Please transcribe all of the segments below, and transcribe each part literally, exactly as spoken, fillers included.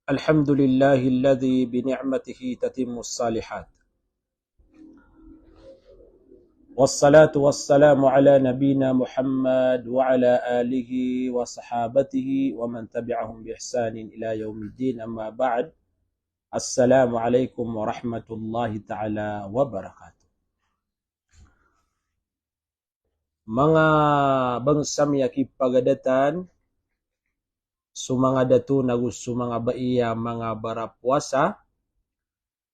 الحمد لله الذي بنعمته تتم الصالحات. والصلاة والسلام على نبينا محمد وعلى آله وصحابته ومن تبعهم بإحسان إلى يوم الدين، أما بعد. السلام عليكم ورحمة الله تعالى وبركاته. Manga bangsa mi a kipagadatan, so manga dato nago so manga bai a manga barapowasa,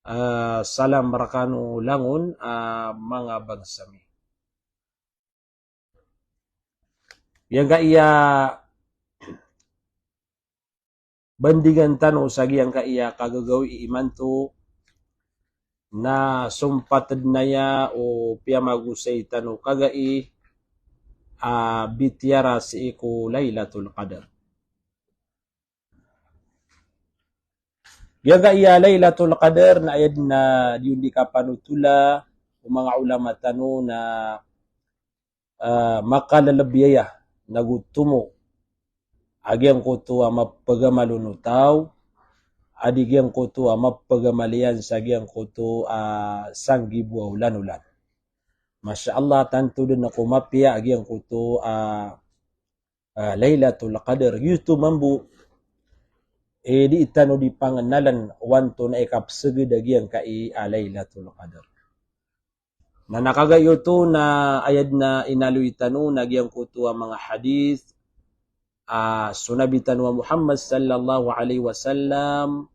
ah, salam rkano langon, ah, manga bangsa mi. Giyangkaya bandingan tano sa giyangkaya kagagawii imanto na sompat dn aya o piyamagosay tano kagai a bitiyara sii ko Lailatul Qadr. Giyangkaya Lailatul Qadr na aya dn a di on di kapanotola o manga ulama tano na ah, makalalabiya nago tomo a giyangkoto a mapagamal on o taw, a di giyangkoto a mapagamal iyan sa giyangkoto a sanggibo a olan-olan. Masha Allah, tanto dn ko mapiya a giyangkoto a, ah, Lailatul Qadr. Giyoto mambo i di tano di pangenalan o antonaa i kapseged a giyangkai a Lailatul Qadr. Na, na kagai oto na aya dn a inaloy tano na giyangkoto a manga hadith, ah, so Nabi tano a Muhammad sallallahu alaihi wasallam,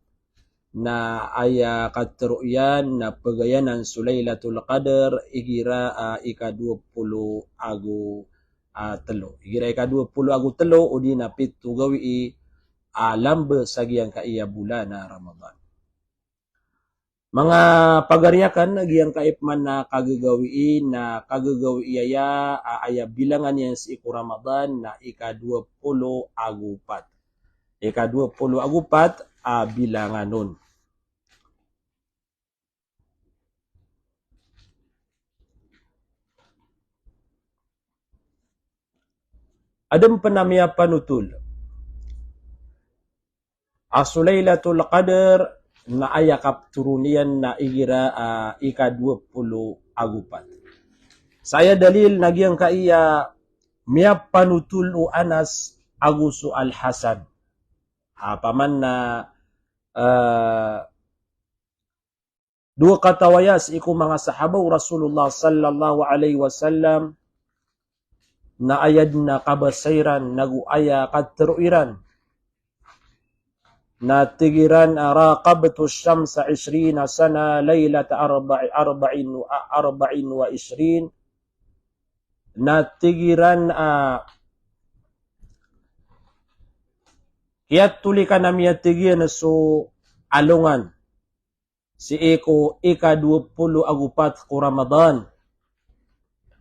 na aya katharo iyan na pagayanan so Lailatul Qadr igira, ah, ika dowa polo ago, ah, telo. Igira ika dowa polo ago telo, odi na pito gawii a lamba sa giyangkai a bolan a Ramadan. Manga pagari akn, giyangkai pman a kagagawii na kagagawii aya, a, aya bilangan iyan sii ko Ramadan na ika dowa polo ago pat. Ika dowa polo ago pat a bilangan on. Adn pn a miyapanotol a so Lailatul Qadr na aya kapthoron iyan na igira, ah, ika dowa polo ago pat. Sa aya dalil na giyangkai a miyapanotol o Anas ago so Al-Hasan. Apiya man na, ah, dowa kataw aya sii ko manga sahaba o Rasulullah sallallahu alaihi wasallam, na aya dn a kabasa iran nago aya katharo iran na tig iran a, "Raqabtu ash-shamsa ishrina sana lailata arba'i-, arba'in wa, arba'in wa ishrin." Na tig iran a, kiyatolikan ami a tig iyan so alongan sii ko ika dowa polo ago pat ko Ramadan.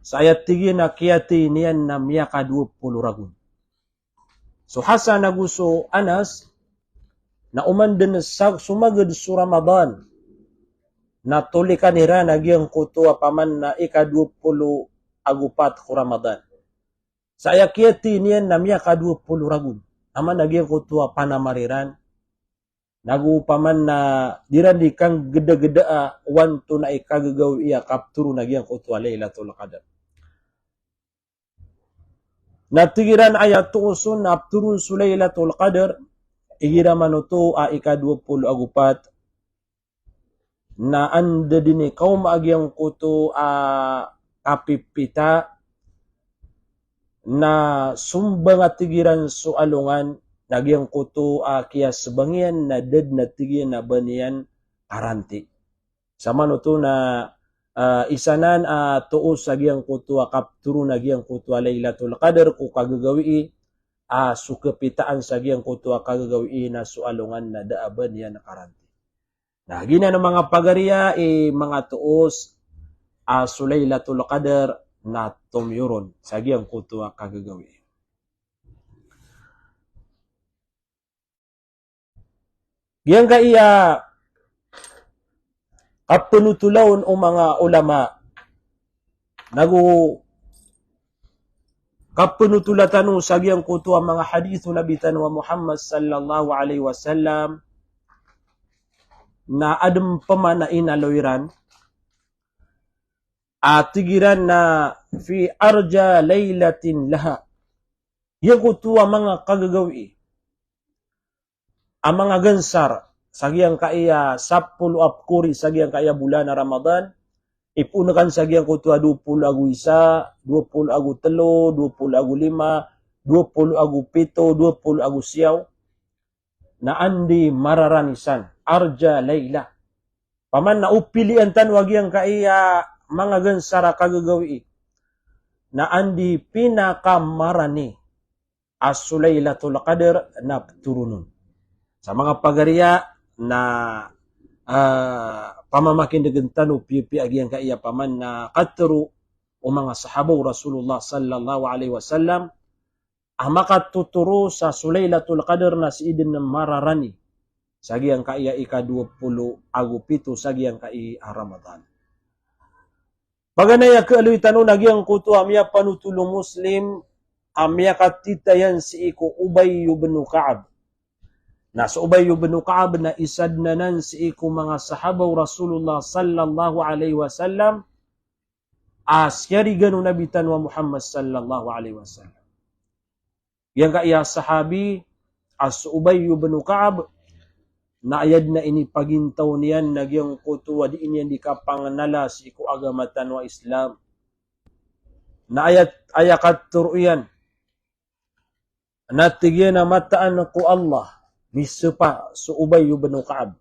Sa aya tig iyan a kiyathay niyan na miyaka dowa polo ragon. So Hasan ago so Anas, na oman dn sa somagad so Ramadan na tolikan iran a giyangkoto a paman na ika dowa polo ago pat ko Ramadan. Sa aya kiyathay niyan na miyaka dowa polo ragon. Aman a giyangkoto a panamar iran. Nago paman na di ran di kanggdagdaa o antonaa i kagagawii a kapthoron a giyangkoto a Lailatul Qadr. Na tig iran aya toos on na pthoron so Lailatul Qadr, igira man oto a ika dowa polo ago pat, na anda dn i kaoma a giyangkoto a kapipita, na sombang a tig iran so alongan, na giyangkoto a kiyasbang iyan na da dn a tig iyan a ba niyan karanti. Sa man oto na, ah, isa nan a toos a giyangkoto a kapthoron a giyangkoto a Lailatul Qadr ko kagagawii, a so kapitaan sa giyangkoto a kagagawii na so alongan na da a ba niyan karanti. Na giyanan o manga pagari a i manga toos a so Lailatul Qadr na tomiyoron sa giyangkoto a kagagawii. Giyangkaya kapnotola on o manga ulama, nago kapnotola tano sa giyangkoto a manga hadith o Nabi tano a Muhammad sallallahu alaihi wasallam, na adn pman a inaloy iran, a tig iran na fi arja laylatin laha. Giyangkoto a manga kagagawii a manga gansar sa giyangkaiya sapolo a pkori sa giyangkaiya bolan a Ramadan, ipoon akn sa giyangkoto a dowa polo ago isa, dowa polo ago tlo, dowa polo ago lima, dowa polo ago pito, dowa polo ago siyaw, na anda i mararani san, arja layla. Paman na o pilian tano a giyangkaiya manga gansar a kagagawii, na anda i pinakamarani a so Laylatul Qadr na ptoronon. Sa manga pagariya na, ah, pamamakindgn tano piyapiya a giyangkaiya paman na katharo o manga sahaba o Rasulullah sallallahu alaihi wasallam a makatotoro sa so Laylatul Qadr na sii dn mararani sa giyangkaiya ikadowa polo ago pito sa giyangkaiya Ramadan. Paganay a kaaloy tano na giyangkoto a miyapanothol o Muslim a miyakatitayan sii ko Ubay ibn Ka'ab. Na so Ubay ibn Ka'ab na isa dn anan sii ko manga sahaba o Rasulullah sallallahu alaihi wasallam a siyarigan o Nabi tano a Muhammad sallallahu alaihi wasallam. Giyangkaiya sahabi a so Ubay ibn Ka'ab, na aya dn a inipagintaw niyan na giyangkoto a dii niyan dii kapangnala sii ko agama tano a Islam. Na aya, aya katharo iyan na tig iyan a mataan ko Allah, misapa so Ubay ibn Ka'ab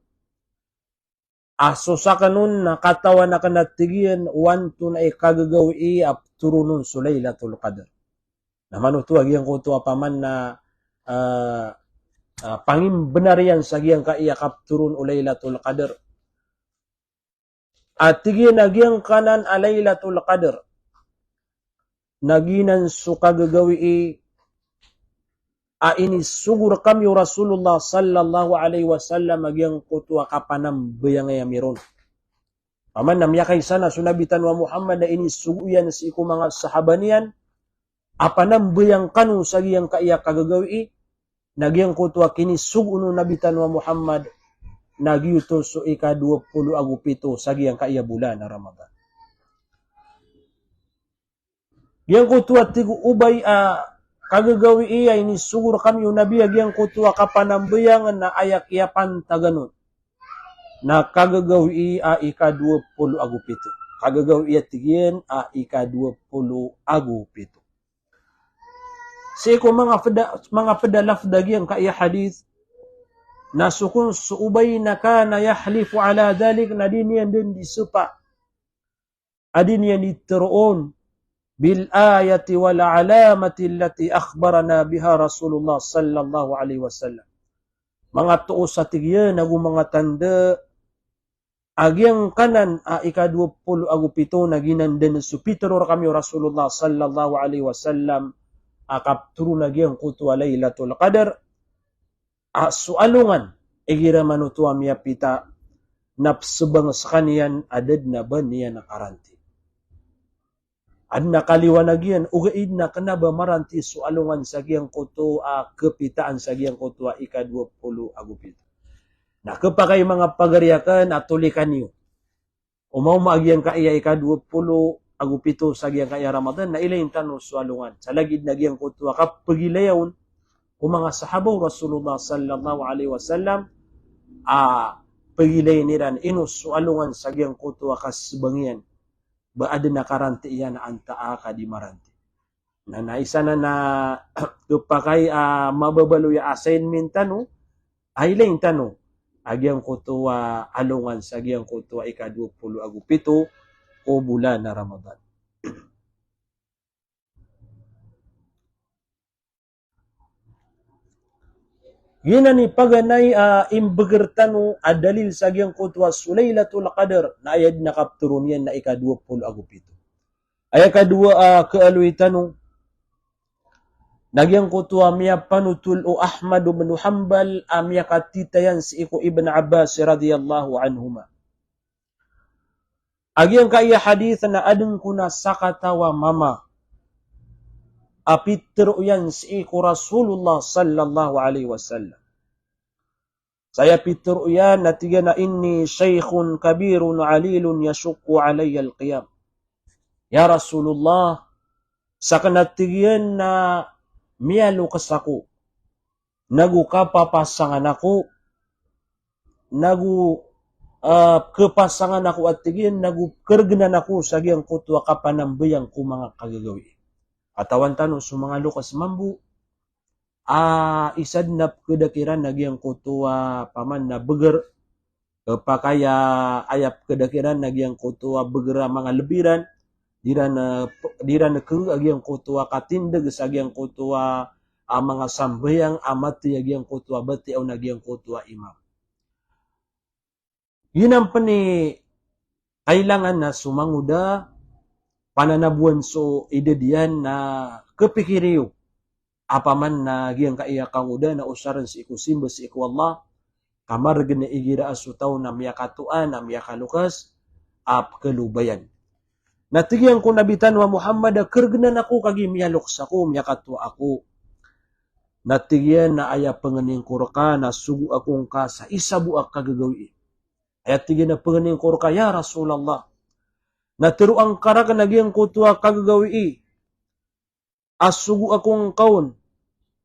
a so sakn on na katawan akn a tig iyan o antonaa i kagagawii a ptoronon so Laylatul Qadr. Na manoto a giyangkoto a paman na, ah, ah, pangimbnar iyan sa giyangkaiya kaptoron o Laylatul Qadr. A tig iyan a giyangkanan a Laylatul Qadr na giyanan so kagagawii a inisogo rkami o Rasulullah sallallahu alaihi wasallam a giyangkoto a kapanambayang ami ron. Paman na miyakaisa na so Nabi tano a Muhammad na inisogo iyan sii ko manga sahaba niyan a panambayang kano sa giyangkaiya kagagawii, na giyangkoto a kinisogo o Nabi tano a Muhammad na giyoto so ikadowa polo ago pito sa giyangkaiya bolan a Ramadan. Giyangkoto a tig o Ubay a kagagawii a inisogo rkami o Nabi a giyangkoto a kapanambayang na aya kiyapantagan on na kagagawii a ikadowa polo ago pito. Kagagawii a tig iyan a ikadowa polo ago pito. Sii ko manga pd a, manga pd a lafdh a giyangkaiya hadith, na so kon so Ubay na kana yahlifu ala dhalik, na di niyan dn dii sapa a di niyan dii tharoon, bil ayati wal alamati allati akhbarana biha Rasulullah sallallahu alaihi wasallam. Manga toos a tig iyan ago manga tanda a giyangkanan a ikadowa polo ago pito na giyanan dn so pitharo rkami o Rasulullah sallallahu alaihi wasallam a kaptoron a giyangkoto a Laylatul Qadr a so alongan igira manoto a miyapita na psbang skaniyan a da dn a ba niyan a karanti. Adn a kaliwanag iyan, ogaid na kna ba maranti so alongan sa giyangkoto a kapitaan sa giyangkoto a ikadowa polo ago pito. Na khapakay manga pagari akn a tolikan iyo. Omaoma a giyangkaiya ikadowa polo ago pito sa giyangkaiya Ramadan, na ilayin tano so alongan. Sa lagid na giyangkoto a kapagilaya on o manga sahaba o Rasulullah sallallahu alaihi wasallam a pagilayin iran ino so alongan sa giyangkoto a kasbang iyan. Ba adn a karanti iyan a antaa ka di maranti. Na, na isa na na khapakay a mababaloy a assignment tano, a ilayin tano a giyangkoto a alongan sa giyangkoto a ikadowa polo ago pito ko bolan a Ramadan. Giyanan i paganay a imbgr tano a dalil sa giyangkoto a so Laylatul Qadr na aya dn a kaptoron iyan na ikadowa polo ago pito. Aya kadowa a kaaloy tano na giyangkoto a miyapanothol o Ahmad ibn Hanbal a miyakatitayan sii ko Ibn Abbas radiyallahu anhuma. A giyangkaiya hadith na adn kon a sakataw a mama a pitharo iyan sii ko Rasulullah sallallahu alaihi wasallam. Sa aya pitharo iyan na tig iyan a, "Inni shaykhun kabirun alilun yashuqqu alayya al-qiyam." Ya Rasulullah, sakn a tig iyan na miyaloks ako, nago kapapasangan ako, nago, ah, kapasangan ako a tig iyan, nago kergnan ako sa giyangkoto a kapanambayang ko manga kagagawii. Katawan tano so manga loks mambo, ah, isa dn a pkhada kiran a giyangkoto a paman na bgr, eh, pakaya aya pkhada kiran a giyangkoto a bgr a manga lbi ran, di ran, eh, p-, di ran kr a giyangkoto a katindg sa giyangkoto a, a manga sambayang a matiya giyangkoto a batiya on a giyangkoto a imam. Giyanan pn i kailangan na so mangoda, pananabowan so idad iyan na khapikiri iyo. Apaman na giyangkaya kangoda na osarn sii ko simba sii ko Allah, ka margn igira a so taw na miyakatoa, na miyakaloks, a pkhalobayan. Na tig iyan ko Nabi tano a Muhammad a kergnan ako kagiya miyaloks ako, miyakatoa ako. Na tig iyan a aya pangnin ko rka na sogo ako ngka sa isa bo a kagagawii. Aya tig iyan a pangnin ko rka, ya Rasulullah, na tharoa ngka rakn a giyangkoto a kagagawii a sogo ako ngka on,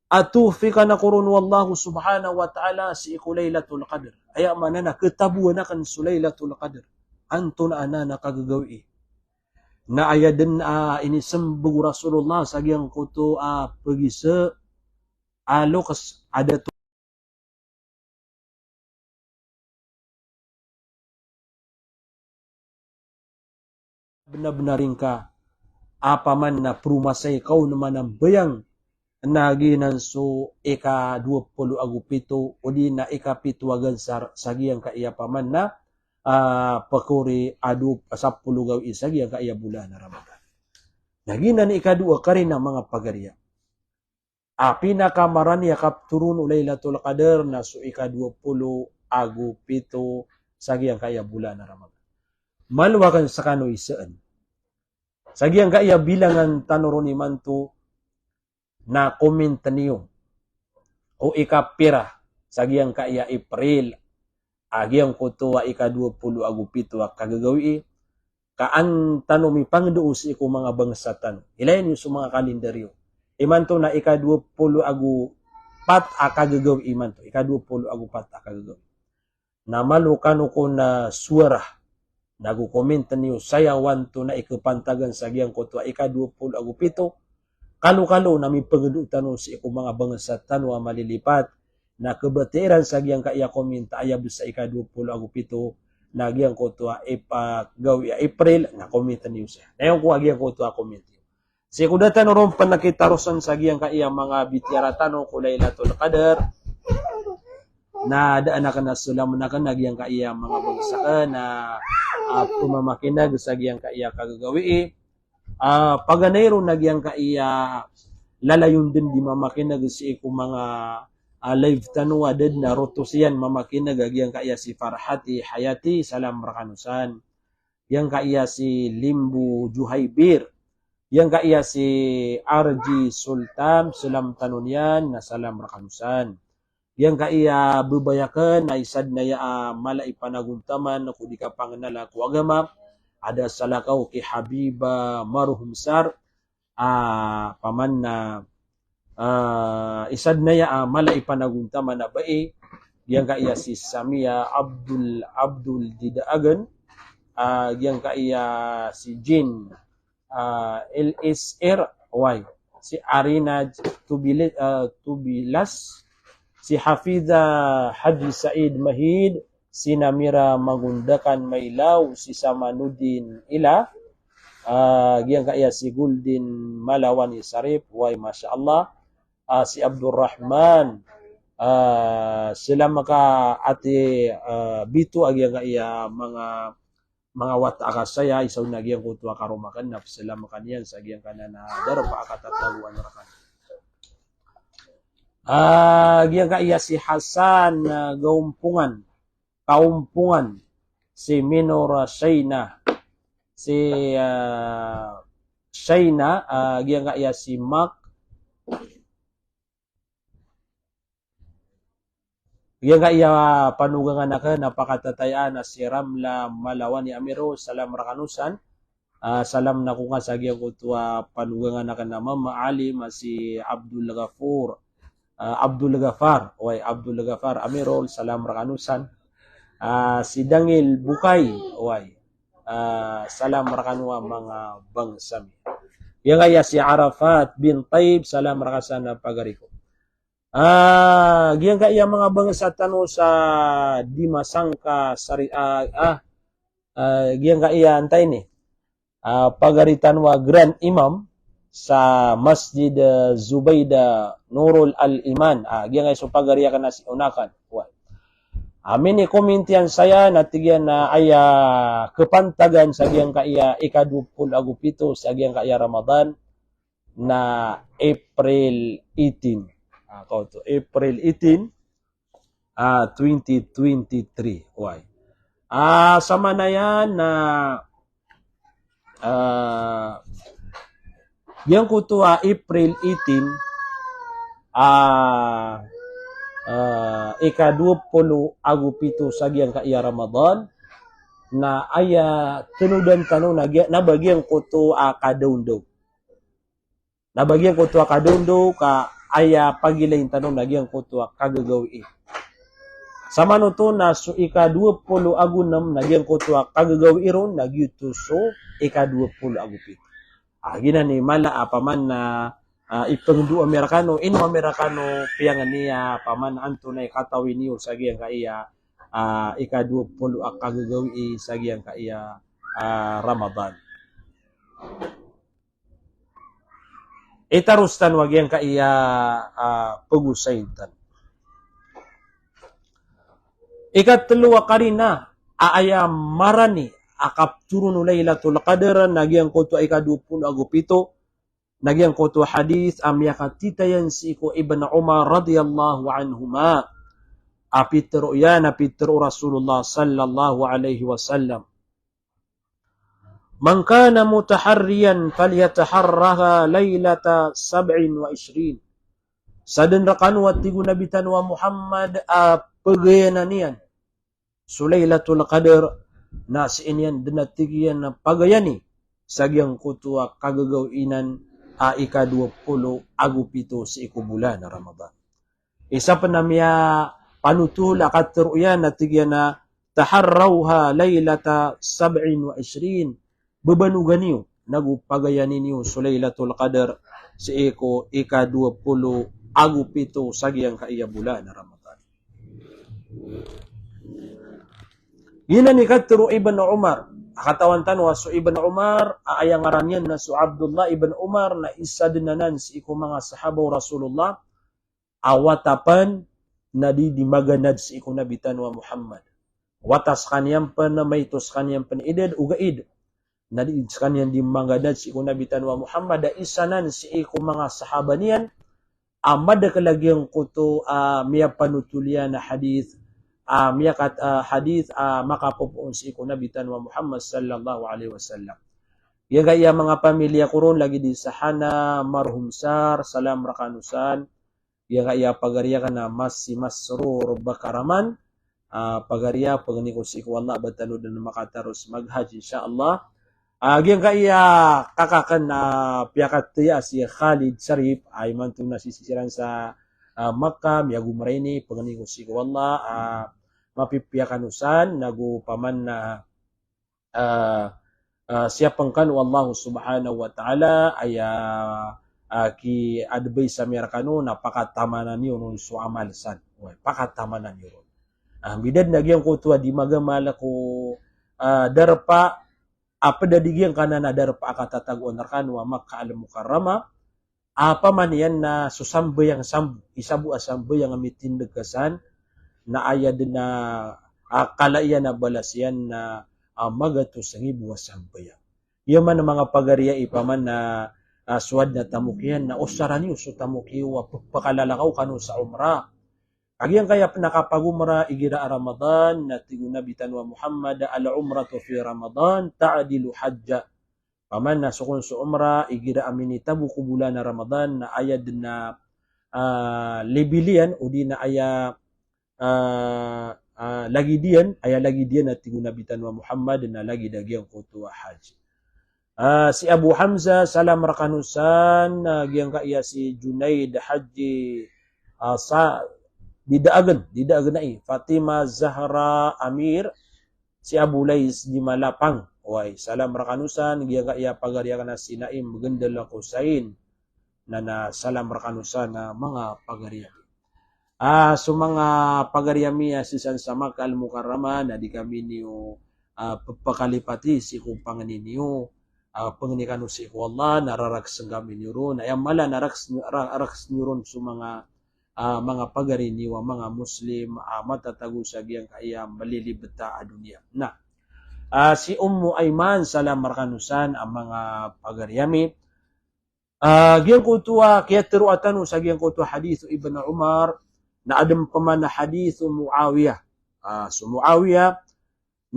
a tawfiqan ako ron o Allah subhanahu wa ta'ala sii ko Laylatul Qadr. Aya maana na khataboan akn so Laylatul Qadr. Antonaa anan a kagagawii? Na aya dn a inismbag o Rasulullah sa giyangkoto a pagisa a loks a dato bnar-bnar ingka, apaman na promasay ka on manambayang na giyanan so ika dowa polo ago pito, odi na ika pito a gansar sa giyangkaya paman na, ah, pkori a dowa, sapolo gawii sa giyangkaya bolan a Ramadan. Na giyanan i ika dowa a karina manga pagariya. A pinakamarani a kapthoron o Laylatul Qadr na so ika dowa polo ago pito sa giyangkaya bolan a Ramadan. Malo akn skano isaan. Sa giyangkaya bilangan tano ron imanto na comment niyo o ika pira sa giyangkaya April a giyangkoto a ika dowa polo ago pito a kagagawii, ka an tano mipangndao sii ko manga bangsa tano. Ilaya niyo so manga kalendar iyo. Imanto na ika dowa polo ago pat a kagagawii imanto. Ika dowa polo ago pat a kagagawii. Na malo kano kon a sowara. Nago comment niyo sa aya wanto na ikapantagan sa giyangkoto a ika dowa polo ago pito. Kalokalo na mipangndao tano sii ko manga bangsa tano a malilipat. Na khabatiya iran sa giyangkaya comment a aya bs a ika dowa polo ago pito, na giyangkoto a ip-, a gawii a April, na comment niyo saya. Na iyan ko a giyangkoto a comment iyo. Sii ko da tano ron pn kitarosan sa giyangkaya manga bitiyara tano ko Laylatul Qadr. Na daan akn a salam akn a giyangkaya manga bangsa akn a, a, pmamakineg sa giyangkaya kagagawii. Ah, paganay ron a giyangkaya lalayon dn di mamakineg sii ko manga, ah, live tano a da dn a rotos iyan mamakineg a giyangkaya si Farhati Hayati, salam rkano san. Giyangkaya si Limbo Juhaybir. Giyangkaya si R G Sultan, salam tano niyan, na salam rkano san. Giyangkaya babay akn a isa dn aya a mala i panagontaman ko di kapangnala ko agama, a da salakaw ki Habiba Marhum Sar, a, paman na, a, isa dn aya a mala i panagontaman a bai, giyangkaya si Samia Abdul, Abdul Didaagan, a, giyangkaya si Jin, ah, L S R Y, si Arina Tubili-, ah, Tubilas, si Hafiza Haji Said Mahid, si Namira Magundakan Mailaw, si Samanuddin Ila, ah, giyangkaya si Guldin Malawani Sarip, way, masha Allah, ah, si Abdul Rahman, ah, salam ka Ate, ah, Bito, a giyangkaya manga manga wata a kasaya, isa on a giyangkoto a karoma akn na psalam akn iyan sa giyangkanan a darpa a katatagoan rkano. Ah, giyangkaya si Hasan, ah, Gaompongan, Kaompongan, si Minor, ah, Shaina, si, ah, Shaina, ah, giyangkaya si Mak, Giyangkaya panogangan akn a pakatatayaan a si Ramla Malawani Amirul, salam rkano san. Ah, salam na ko nga sa giyangkoto a panogangan akn a mama alim a si Abdul Ghafur. Ah, Abdul Ghafar, oway, Abdul Ghafar Amirul, salam rkano san. Ah, si Dangil Bukay, oway. Ah, salam rkano a manga bangsa mi. Giyangkaya si Arafat bin Taib, salam rka san a pagari ko. Ah, giyangkaya manga bangsa tano sa di masangka sari, ah, ah, ah, giyangkaya antaa ini. Ah, pagari tano a Grand Imam sa Masjid, ah, Zubaydah Nurul Al-Iman. Ah, giyangkaya so pagari akn a si Unakan. Oway. Amin i komintiyan saya na tig iyan a aya kpantagan sa giyangkaya ika dowa polo ago pito sa giyangkaya Ramadan na April eighteen. Ah, kaoto, April eighteen, ah, twenty twenty-three. Oway. Ah, sa maana iyan na, ah, giyangkoto a April eighteen, ah, ah, ika dowa polo ago pito sa giyangkaya Ramadan, na aya tanodan tano na giya-, na ba giyangkoto a kadaondaw. Na ba giyangkoto a kadaondaw ka aya pagilain tano na giyangkoto a kagagawii. Sa manoto na so ika dowa polo ago nem na giyangkoto a kagagawii ron na giyoto so ika dowa polo ago pito. Ah, giyanan i mala a paman na, ah, ipngndao ami rkano, ino ami rkano piyangni a paman antonaa i katawi niyo sa giyangkaya, ah, ika dowa polo a kagagawii sa giyangkaya, ah, Ramadan. Itaros tano a giyangkaya, ah, pagosayin tano. Ikatlo a karina a aya marani a kaptoron o Lailatul Qadr na giyangkoto a ika dowa polo ago pito, na giyangkoto a hadith a miyakatitayan sii ko Ibn Umar radhiyallahu anhuma. A pitharo iyan, a pitharo o Rasulullah sallallahu alaihi wasallam. "Man kana mutaharriyan falyataharraha laylata sab'in wa ishrin." Sa dn rkano a tig o Nabi tano a Muhammad a pagayanan iyan so Lailatul Qadr, na sii niyan dn a tig iyan a pagayani sa giyangkoto a kagagawii nan a ika dowa polo ago pito sii ko bolan a Ramadan. Isa pn a miyapanotol a katharo iyan a tig iyan a, "Taharrawha laylata sab'in wa ishrin." Babanoga niyo, nago pagayani niyo so Lailatul Qadr sii ko ika dowa polo ago pito sa giyangkaya bolan a Ramadan. Giyanan i katharo o Ibn Umar. A katawan tano a so Ibn Umar, a aya ngaran iyan na so Abdullah Ibn Umar, na isa dn anan sii ko manga sahaba o Rasulullah, a wata pn na di, di maganad sii ko Nabi tano a Muhammad. Wata skaniyan pn, maito skaniyan pn i dad, ogaid na di skaniyan di maganad sii ko Nabi tano a Muhammad, a isa nan sii ko manga sahaba niyan a madakl a giyangkoto a miyapanotol iyan a hadith, a miyakat, a hadith a makapopoon sii ko Nabi tano a Muhammad sallallahu alaihi wasallam. Giyangkaya manga pamilya ko ron lagid i Sahana, Marhum Sar, salam rkano san. Giyangkaya pagari akn a Masi Masrur Bakaraman, ah, pagari a pangni ko sii ko Allah a ba tano dn makataros maghajj, insha Allah. Ah, giyangkaya kaka akn a piyakataya a si Khalid Sharif, a imanto na sisii siran sa, ah, Makkah, miyagomra ini, pangni ko sii ko Allah, ah, mapipiya kano san, nago paman na ah, ah, siyapn kano o Allah subhanahu wa ta'ala, aya, ah, ki-advice ami rkano na pakatamanan iyo ron so amal san. Oway, pakatamanan iyo ron. Ah, mbidad na giyangkoto a di magamal ko, ah, darpa, a pd a di giyangkanan a darpa a katatagoan rkano a Makkah Al-Mukarramah, a paman iyan na so sambayang sambo, isa bo a sambayang a mitindg ka san, na aya dn a, a kala iyan a balas iyan na, a magatos a ngibo a sambayang. Iya man a manga pagari a i paman na, a so adn a tamok iyan na osaran iyo so tamok iyo a pphakalalakaw kano sa umrah. Kagiya giyangkaya pn a kapagomrah igira a Ramadan, na tig o Nabi tano a Muhammad, "Al-umratu fi Ramadan ta'dilu hajjah." Paman na so kon so umrah igira a minitabo ko bolan a Ramadan na aya dn a, ah, level iyan odi na aya, ah, ah, lagid iyan, aya lagid iyan a tig o Nabi tano a Muhammad na lagid a giyangkoto a hajj. Ah, si Abu Hamzah, salam rkano san, ah, giyangkaya si Junaid Haji, ah, sa, di daagn, di daagn ai, Fatima Zahra Amir, si Abu Lais di Malapang. Oway, salam rkano san, giyangkaya pagari akn a si Naim Gendel Kusain. Na, na salam rkano san a manga pagari ami. Ah, so manga pagari ami a sii san sa Makkah Al-Mukarramah, na di kami niyo, ah, pephakalipati sii ko pangni niyo, ah, pangni kano sii ko Allah, na raraksn kami niyo ron, na aya mala na raks-, ra-, raksn iyo ron so manga, ah, manga pagari niyo a manga Muslim, ah, matatago sa giyangkaya malilibet a doniya. Na, ah, si Ummu Ayman, salam rkano san a manga pagari ami, ah, giyangkoto a kiyatharo tano sa giyangkoto a hadith o Ibn Umar, na adn pman a hadith o Muawiyah. Ah, so Muawiyah,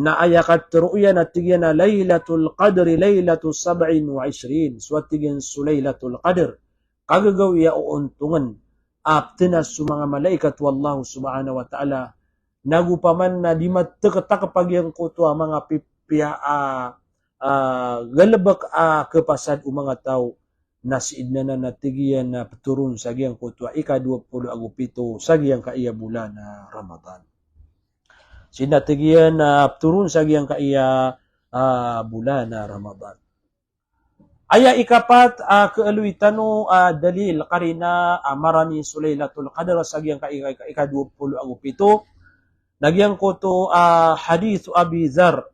na aya katharo iyan a tig iyan a Laylatul Qadri Laylatus Sab'in wa Ishrin. So a tig iyan so Laylatul Qadr, kagagawii a oontongan a pthanas so manga malaikat o Allah subhanahu wa ta'ala, nago paman na di matektak a giyangkoto a manga pipiya a, ah, galbk a kapasad o manga taw, na sii dn anan a tig iyan a ptharoon sa giyangkoto a ika dowa polo ago pito sa giyangkaya bolan a Ramadan. Sii dn a tig iyan a ptharoon sa giyangkaya, ah, bolan a Ramadan. Aya ikapat a kaaloy tano a dalil, qarina, a marani so Laylatul Qadr sa giyangkaya ika, ika dowa polo ago pito, na giyangkoto a hadith o Abi Dharr,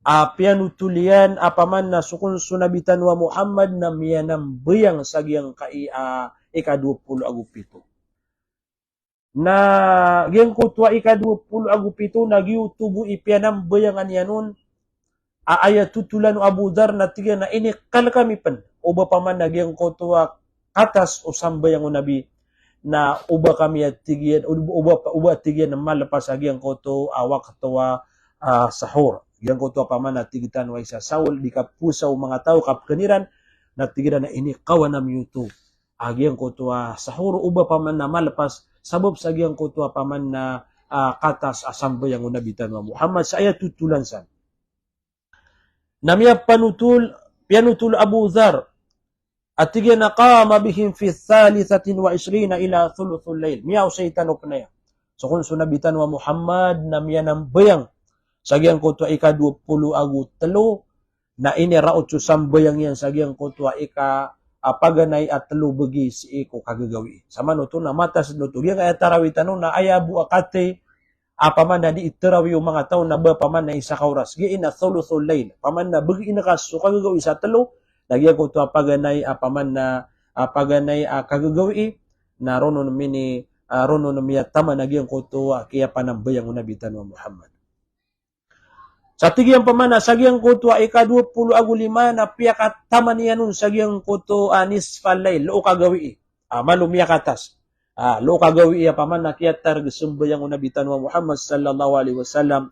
a piyanotol iyan a paman na so kon so Nabi tano a Muhammad na miyanambayang sa giyangkaya ika dowa polo ago pito. Na giyangkoto a ika dowa polo ago pito na giyoto bo i piyanambayangan iyan on a aya totolan o Abu Dharr na tig iyan a inikal kami pn o ba paman na giyangkoto a katas o sambayang o Nabi, na o ba kami a tig iyan, o ba, o ba tig iyan a malpas a giyangkoto a wakto a, ah, sahur. Giyangkoto a paman a tig tano a isa saol, di kaposa o manga taw, kapkn iran, na tig iran a inikawan ami oto a giyangkoto a sahur o ba paman na malpas, sabap sa giyangkoto a paman na, ah, katas a sambayang o Nabi tano a Muhammad sa aya totolan san. Na miyapanotol, piyanotol o Abu Dharr, a tig iyan a qama bihim fi thalithatin wa ishrina ila thuluthil layl. Miyaosay tano pn aya. So kon so Nabi tano a Muhammad na miyanambayang sa giyangkoto a ika dowa polo ago tlo, na iniraot so sambayang iyan sa giyangkoto a ika, a, paganay a tlo bgi sii ko kagagawii. Samanoto na matas dn oto. Giyangkaya tarawih tano na aya bo a kathay a paman na di tarawih o manga taw na ba paman na isa ka oras. Giya ina thuluthul layl. Paman na bgi inkas so kagagawii sa tlo, na giyangkoto a paganay a paman na, a, paganay a kagagawii, na ron on mini, a, ron on miyataman a giyangkoto a kiyapanambayang o Nabi tano a Muhammad. Sa tig iyan paman na sa giyangkoto a ika dowa polo ago lima na piyakataman iyan on sa giyangkoto a nisfal layl, loo kagawii. A, malo miyakatas. A, loo kagawii a paman na kiyatarg sambayang o Nabi tano a Muhammad sallallahu alaihi wasallam.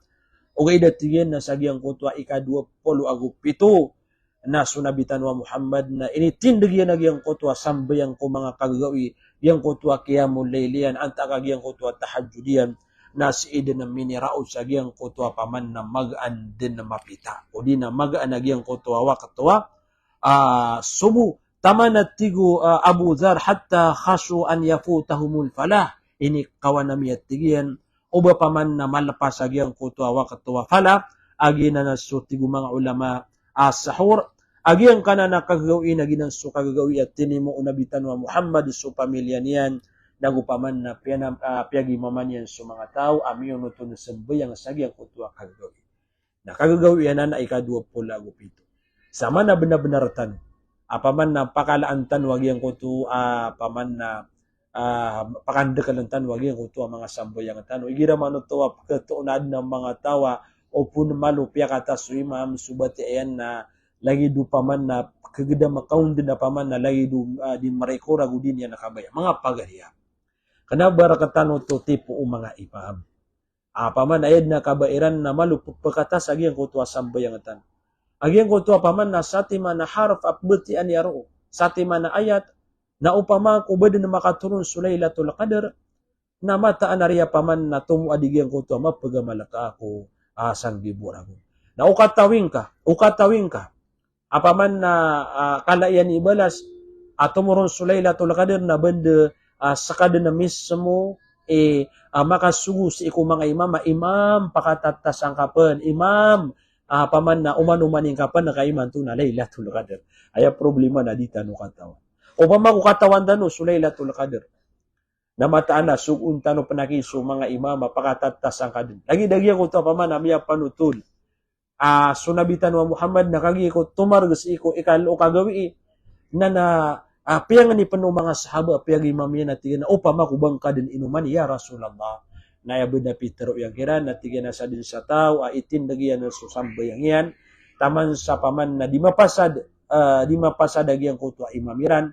Ogaid a tig iyan na sa giyangkoto a ika dowa polo ago pito na so Nabi tano a Muhammad na initindg iyan a giyangkoto a sambayang ko manga kagagawii, giyangkoto a qiyamul layl iyan, antaa ka giyangkoto a tahajjud iyan, na sii dn a miniraot sa giyangkoto a paman na magaan dn mapita. Odi na magaan a giyangkoto a wakto a, ah, subuh. Taman a tig o, ah, Abu Dharr, hatta khashiya an yafutahumul falah. Inikawan ami a tig iyan o ba paman na malpas a giyangkoto a wakto a falah, a giyanan so tig o manga ulama a sahur, a giyangkanan a kagagawii na giyanan so kagagawii a tinimo o Nabi tano a Muhammad so pamilya niyan, nago paman na piyana-, ah, piyagimaman iyan so manga taw a miyonot on sambayang sa giyangkoto a kagagawii. Na kagagawii anan a ika dowa polo ago pito. Sa mana bnar-bnar tano a paman na pakalaan tano a giyangkoto a paman na, ah, pakandkln tano a giyangkoto a manga sambayang tano. Igira man oto a pkatoon a adn a manga taw a opama malo piyakatas o imam so batiya iyan na lagid o paman na kagdam a kaondn a paman na lagid o, ah, di maraikor ago di niyan kabaya. Manga pagari ami, kna ba rktano oto tipo o manga imam a paman na aya dn a kabaya iran na malo pphakatas a giyangkoto a sambayang tano. A giyangkoto a paman na satiman a harf a pbatiyaan iyan roo, satiman a ayat, na opama ko ba dn makatoron so Laylatul Qadr, Na mataan a riya paman na tomo a di giyangkoto a mapagamal ka ako, ah, sanggibo ragon. Na o katawing ka, o katawing ka, a paman na, ah, kala iyan i balas, a tomo ron so Lailatul Qadr na banda, ah, seka den mismo i, ah, makasogo sii ko manga imam, a imam, pakatatasang ka pen, imam, ah, paman na oman-oman ingka pen ka imanto na Lailatul Qadr. Aya problema na di tano katawan. Opama ko katawan tano so Lailatul Qadr, na mataan a sogoon tano pen aki so manga imam a pakatatasang ka den. Lagid a giyangkoto a paman a miyapanotol, ah, so Nabi tano a Muhammad na kagiya ko tomareg sii ko ikalo o kagawii, na, na, ah, piyangni pen o manga sahaba a piyagimam iyan a tig iyan a opama ko ba ngka den inoman, ya Rasulullah. Na aya bo na pitero iyan kiran a tig iyan a sadn sa taw a itindeg iyan so sambayang iyan taman sa paman na di mapasad, ah, di mapasad a giyangkoto a imam iran,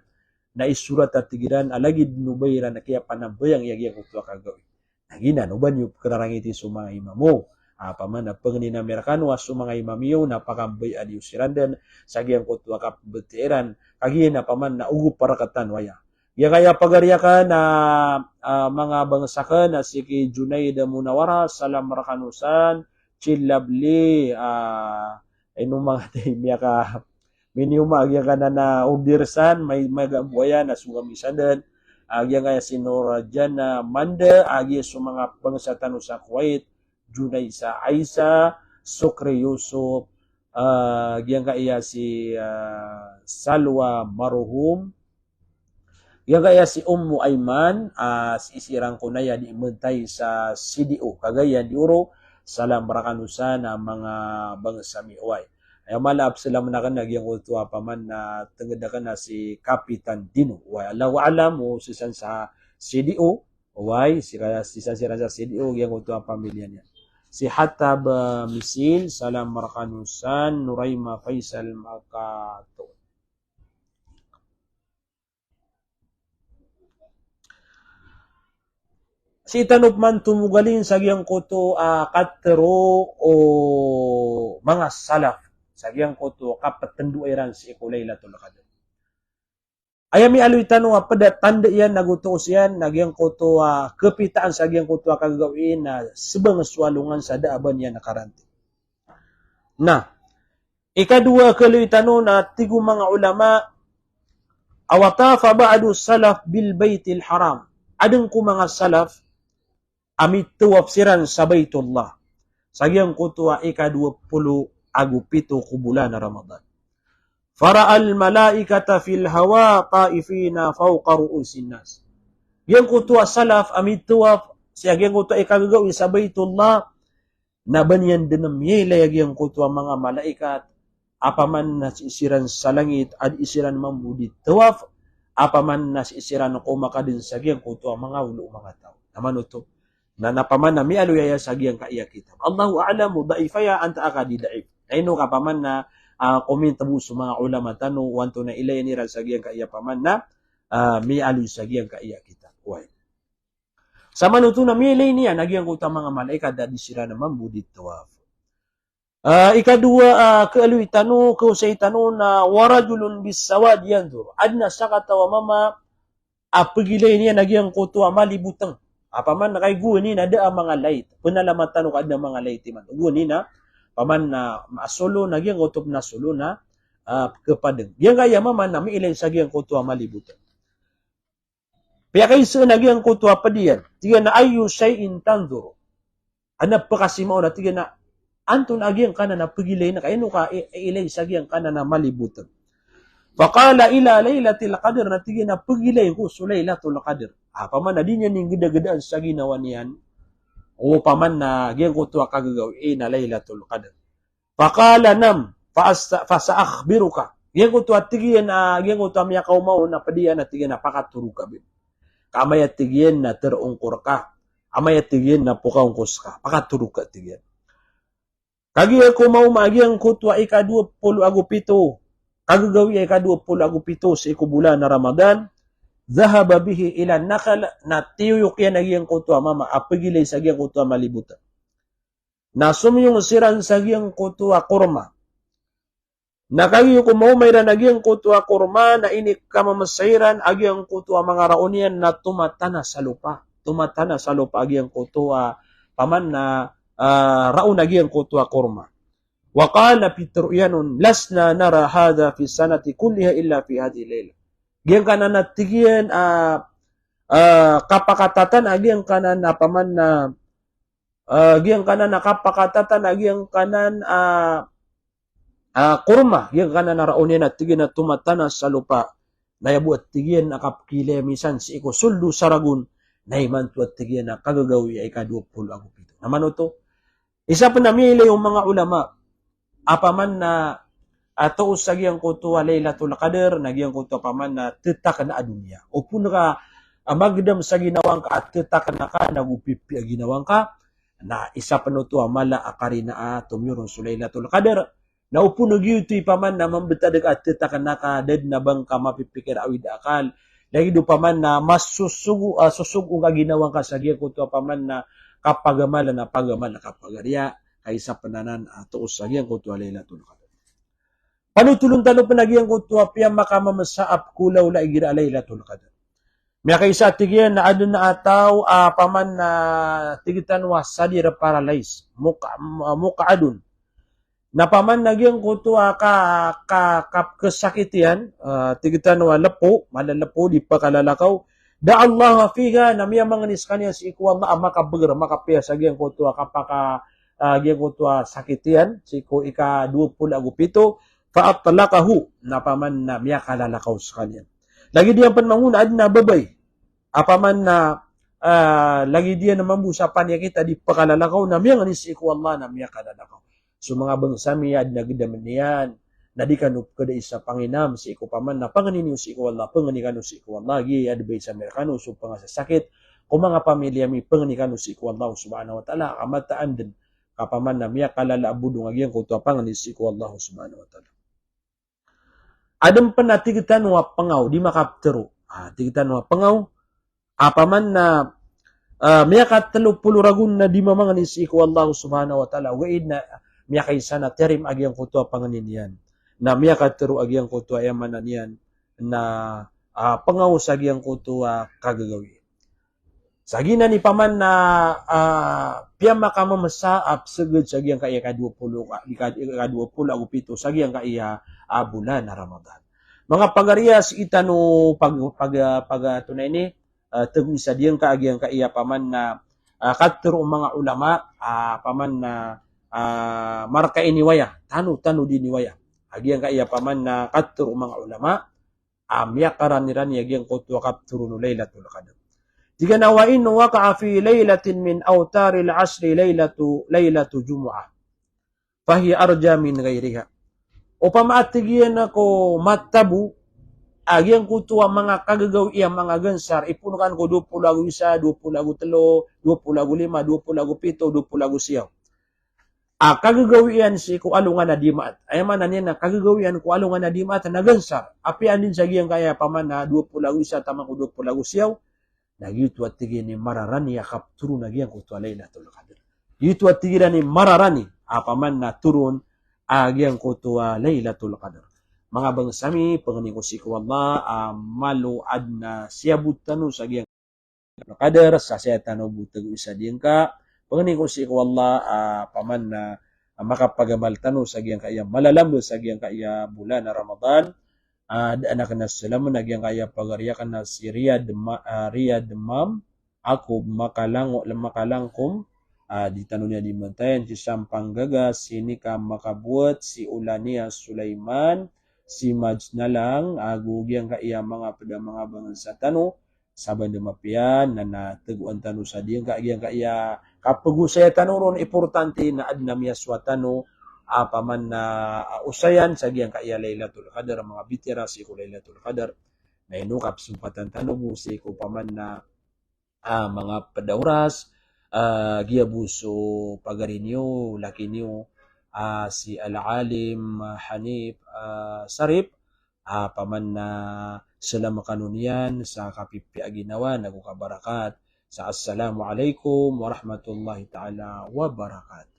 na isorat a tig iran a lagid o ba iran a kiyapanambayang iyan giyangkoto a kagawii. Na giyanan o ba niyo pekerarangiti so manga imam o, ah, paman na pengnin ami rekano a so manga imam iyo na pakambayaan iyo siran den sa giyangkoto a kapembetiya iran, kagiya na paman na ogop a rektano aya. Giyangkaya pagari aken a, ah, manga bangsa aken a si Ki Junaid Munawara, salam rekano san, Chi Lovely, ah, ino manga tey miyaka miniyoma a giyangkanan a order san, may, may gambo aya na so gami san den. Ah, giyangkaya si Norjana Manda, ah, giya so manga bangsa tano sa Kuwait, Junaisa Aisa, Sukri Yusuf, ah, giyangkaya si, ah, Salwa Maruhum, giyangkaya si Ummu Aiman, ah, si isiran ko na aya di mentay sa C D O, kagaya di oro, salam rekano san a manga bangsa mi, oway. Aya mala a pesalam aken a giyangkoto a paman na tenged aken a si Kapitan Dino, oway. Allahu a'lam o sii san sa C D O, oway, sii ka, sii san siran sa C D O, giyangkoto a pamilya niyan. Si Hatab, ah, Misil, salam rekano san, Nuraima Faisal Makato. Sii tano pman tomogalin sa giyangkoto a katero o manga salaf, sa giyangkoto a kapetendo iran sii ko Lailatul Qadr. Aya miyaaloy tano a ped a tanda iyan ago toos iyan, na giyangkoto a kepitaan sa giyangkoto a kagagawii na sebang so alongan sa da a ba niyan karanti. Na ikadowa a kaaloy tano na tig o manga ulama a wa tafa ba'du salaf bil Baitil Haram. Aden ko manga salaf a mitawaf siran sa Baitullah sa giyangkoto a ikadowa polo ago pito ko bolan a Ramadan. Fara'al malaikata fil hawa ta'ifina fawqa ru'usin nas. Giyangkoto a salaf a mitawaf sa giyangkoto a ikagagawii sa Baitullah, na ba niyan den miyailay a giyangkoto a manga malaikat a paman na sii siran sa langit a dii siran mambo di tawaf, a paman na sii siran ko makaden sa giyangkoto a manga olo o manga taw. Na manoto, na, na paman na miyaaloy aya sa giyangkaya kitab. Allahu a'lam, daif aya, antaa ka di daif. Na ino ka paman na, ah, komintebo so manga ulama tano, o antonaa i ilay iran sa giyangkaya paman na, ah, miyaaloy sa giyangkaya kitab. Oway. Sa manoto na miyailay niyan a giyangkoto a manga malaikat a dii siran mambo di tawaf. Ah, ikadowa, ah, kaaloy tano, kaosay tano na wa rajulun bis sawad yanzur. Aden a sakataw a mama a pegilay niyan a giyangkoto a maliboteng. A paman na kay gowani na da a manga light. Penalamat tano ka aden a manga light iman. Gowani na, paman na, a solo na giyangkoto pen a solo na, ah, kepadeng. Giyangkaya mama na miilay sa giyangkoto a maliboteng. Piyakaisa na giyangkoto a ped iyan. Tig iyan a, "Ayyu shay'in tanzuru?" Aden a pekasimao na tig iyan a, "Antonaa giyangkanan a pegilayn ka, ino ka i-, ilay sa giyangkanan a maliboteng?" Faqala, "Ila Lailatil Qadr," na tig iyan a pegilay ko so Lailatul Qadr. A paman na di niyan inggedagedaan sa ginawa niyan o paman na giyangkoto a kagagawii na Lailatul Qadr. Faqala, "Nam, fa asa-, fa sa'akhbiruka." Giyangkoto a tig iyan a, giyangkoto a miyakaoma on a ped iyan a tig iyan a pakatoro ka ben. Ka amay a tig iyan na terongkor ka, amay a tig iyan na pokaongkos ka, pakatoro ka tig iyan. Kagiya ko maoma a giyangkoto a ikadowa polo ago pito, kagagawii a ikadowa polo ago pito sii ko bolan a Ramadan, dhahaba bihi ila nakhl, na tiyoyok iyan a giyangkoto a mama a pegilay sa giyangkoto a maliboteng. Na somiyong siran sa giyangkoto a korma. Na kagiya ko maoma iran a giyangkoto a korma, na inikamamesa iran a giyangkoto a manga raon iyan na tomatana sa lopa. tomatana sa lopa a giyangkoto a paman na, ah, raon a giyangkoto a korma. Wa qala, pitharo iyan on, "Lasna nara hadha fi sanati kulliha illa fi hadhihi layla." Giyangkanan a tig iyan, ah, ah, kapakatatan a giyangkanan a paman na, ah, giyangkanan a kapakatatan a giyangkanan a, ah, korma, giyangkanan a raon iyan a tig iyan a tomatana sa lopa. Na aya bo a tig iyan a kapkilaya misan sii ko soldo sa ragon, na imanto a tig iyan a kagagawii a ika dowa polo ago pito. Na mano oto, isa pen a miyailay o manga ulama a paman na, ah, toos sa giyangkoto a Laylatul Qadr, na giyangkoto a paman na tetakna a doniya. O pon ka, ah, magedam sa ginawa ngka a tetakna ka, nago pipiya ginawa ngka, na isa pen oto a mala a karina a tomiyoron so Laylatul Qadr. Na o pon giyoto i paman na mambetad ka a tetakna ka, da den a ba ngka mapipikir a awid a akal. Lagid o paman na masosogo, ah, sosogo ngka ginawa ngka sa giyangkoto a paman na kapagamalan a pagamal, kapagariya, ka isa pen anan a toos sa giyangkoto a Laylatul Qadr. Panotolon tano pen a giyangkoto a piyamakamamesa a pekolaola igira a Laylatul Qadr. Miyakaisa a tig iyan na aden a taw a paman na tig tano a sadir paralyze, muq-, muq'adun. Na paman na giyangkoto a ka, ka, ka, kesakit iyan, ah, tig tano a lepo, mala lepo, di pakalalakaw. Da'a Allah fiha, na miyamangni sekaniyan sii ko Allah a makabeger, makapiya sa giyangkoto a kapaka, ah, giyangkoto a sakit iyan, sii ko ika dowa polo ago pito, fa atlaqahu, na paman na miyakalalakaw sekaniyan. Lagid iyan pen mangonaan a babay a paman na, ah, lagid iyan mambo sa paniyakit a di pakalalakaw, na miyangni sii ko Allah na miyakalalakaw. So manga bangsa mi, aden a gedamen iyan, na di kano pekadai sa panginam sii ko paman na pangni niyo sii ko Allah, pangni kano sii ko Allah, giya advice ami rekano so pangasasakit ko manga pamilya mi, pangni kano sii ko Allah subhanahu wa ta'ala, ka mataan den ka paman na miyakalala a bodong a giyangkoto a pangni sii ko Allah subhanahu wa ta'ala. Aden pen a tig tano a pengaw, di makapetero. Ah, tig tano a pengaw, a paman na, ah, miyakatelo polo ragon na di mamangni sii ko Allah subhanahu wa ta'ala, ogaid na miyakaisa na tiyarima a giyangkoto a pangni niyan. Na miyakatero a giyangkoto a aya maana niyan na, ah, pengaw sa giyangkoto a kagagawii. Sa giyanan i paman na, ah, piyamakamamesa a peseged sa giyangkaya ika dowa polo, ika, ika dowa polo ago pito sa giyangkaya a, ah, bolan a Ramadan. Manga pagariya, sii tano pag, pag, pag, ah, tonaa ini, ah, tego isa diyangka a giyangkaya paman na, ah, katero o manga ulama, ah, paman na, ah, marka iniwaya, tano, tano di niwaya. A giyangkaya paman na katero o manga ulama a miyakaranirani a giyangkoto a kapetero o Laylatul Qadr. Tig iyan a, "Wa in waqa'a fi laylatin min awtaril ashri laylatu, laylatu jumu'ah, fahiya arja min ghayriha." Opama a tig iyan a ko matabo a giyangkoto a manga kagagawii a manga gansar, ipoon ka ko dowa polo ago isa, dowa polo ago telo, dowa polo ago lima, dowa polo ago pito, dowa polo ago siyaw. A kagagawii iyan sii ko alongan a Dimaat. Aya maana niyan na kagagawii iyan ko alongan a Dimaat na gansar. Apiya anda sa giyangkaya paman na dowa polo ago isa taman ko dowa polo ago siyaw. Na giyoto a tig iyan i mararani a kapetero a giyangkoto a Laylatul Qadr. Giyoto a tig iyan i mararani a paman na tero a giyangkoto a Laylatul Qadr. Manga bangsa mi, pangni ko sii ko Allah a malo aden a siyabot tano sa giyang Qadr, sa saya tano bo tego isa diyangka. Pangni ko sii ko Allah, ah, paman na, ah, makapagamal tano sa giyangkaya malalamba sa giyangkaya bolan a Ramadan. Ah, da aken a selamen a giyangkaya pagari aken a si Riyad Ma-, ah, Riyad Mam, ako Makalango, Makalangkom, ah, di tano niyan di mentayan, si Sampang Gaga, si Nika Makabowat, si Olania Sulaiman, si Maj Nalang, ago giyangkaya manga ped a manga bangensa tano, saban den mapiya na, na tegoan tano sa diyangka, giyangkaya kapegosaya tano ron, importante na aden a miyasowa tano a paman na, ah, osayan sa giyangkaya Laylatul Qadr, manga bitiyara sii ko Laylatul Qadr. Na ino kapesempatan tano bo sii ko paman na, ah, manga ped a oras, ah, giya bo so pagari niyo, laki niyo, ah, si Al-Alim Hanif, ah, Sarip, ah, paman na selama kano niyan sa kapipiya a ginawa nago kabarakat. Sa assalamu alaikum warahmatullahi ta'ala wabarakatuh.